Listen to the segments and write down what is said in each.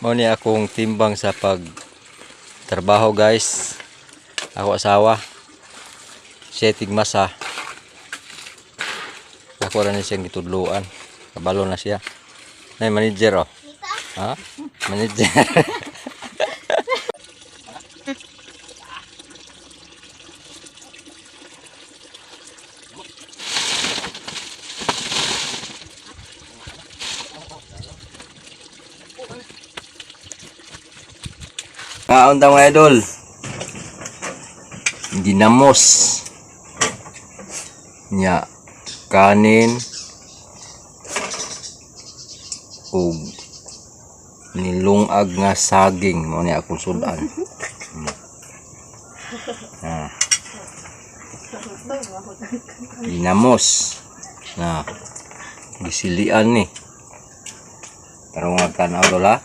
Mao ni akong timbang sa pag trabaho, guys. Ako asawa. Siya tigmasa. Ako ra ni siyang gitudloan. Kabalo na siya. Nay manager oh. Ha? Manager. Kaon ta, mga idol. Ginamos. Nya kanin ug nilungag nga saging mao ni akong sudan. Ah. Ginamos. Na gisilian ni. Tarong nga tanaw, lola.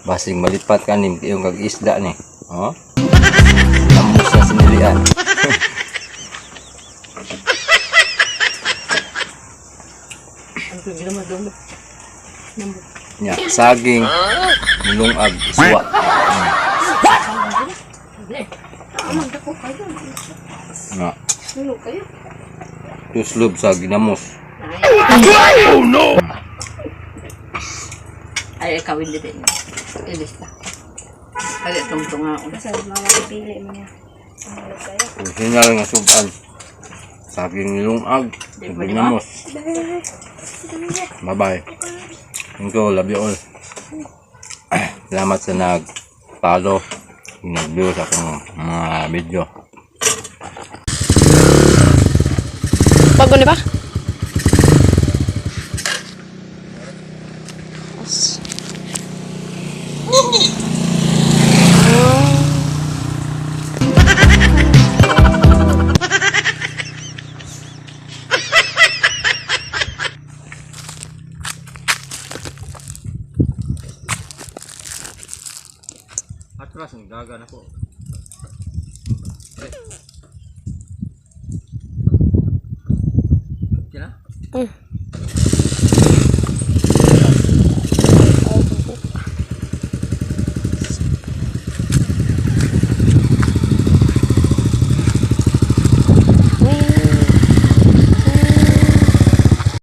Basing malipat ka ni iyong kag isda ni. Oh. Ginamos na sinilian. Nya, saging, nilungag, iswa. Nga. Tuslob sa ginamos. Ay, ikaw hindi din. Ilis na. Ay, itong tunga. Sa mama pili mo niya. Ang kayo. Original nga sudan. Saging nilungag, ug ginamos. Bye-bye. Thank you, love you all. Salamat sa nag-follow, nag-view sa akong mga video. Bago ni ba? As. Atras ang daga na po.